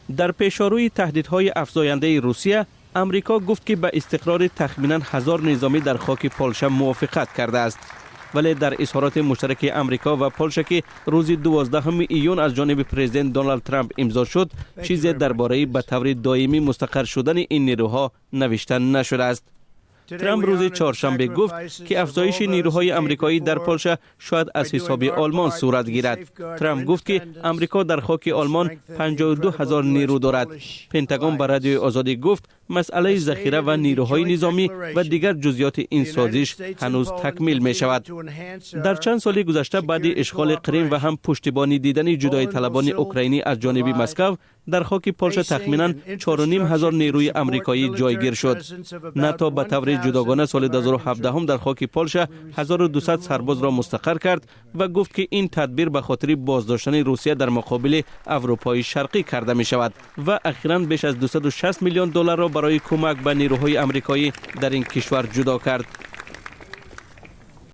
Дар пешоруи таҳдидҳои афзояндаи Русия, Амрико гуфт, ки ба истиқрори тахминан 1000 низомӣ дар хоки Полша мувофиқат кардааст. Вале дар изҳороти муштараки Амрико ва Полша, ки рӯзи 12 июн аз ҷониби президент Доналд Трамп имзо шуд, чизе дар бораи ба таври доимӣ мустақар шудани ин нерӯҳо навишта нашудааст. Трамп рӯзи чоршанбе гуфт, ки афзоиши нерӯҳои амрикоӣ дар Полша шояд аз ҳисоби Олмон сурат гирад. Трамп гуфт, ки Амрико дар хоки Олмон 52 ҳазор нерӯ дорад. Пентагон ба Радиои Озодӣ гуфт, масъалаи захира ва нерӯҳои низомӣ ва дигар ҷузъиёти ин созиш ҳанӯз такмил мешавад. Дар чанд соли гузашта, баъди ишғоли Қрим ва ҳам пуштибонӣ дидани ҷудоиталабони украинӣ аз ҷониби Москав, дар хоки Полша тахминан 4,5 ҳазор нерӯи амрикоӣ ҷойгир шуд. НАТО ба таври ҷудогона соли 2017 дар хоки Полша 1200 сарбозро мустақар кард ва гуфт, ки ин тадбир ба хотири боздоштани Русия дар муқобили Аврупои Шарқӣ карда мешавад ва ахиран беш аз 260 миллион долларро барои кӯмак ба нерӯҳои амрикоӣ дар ин кишвар ҷудо кард.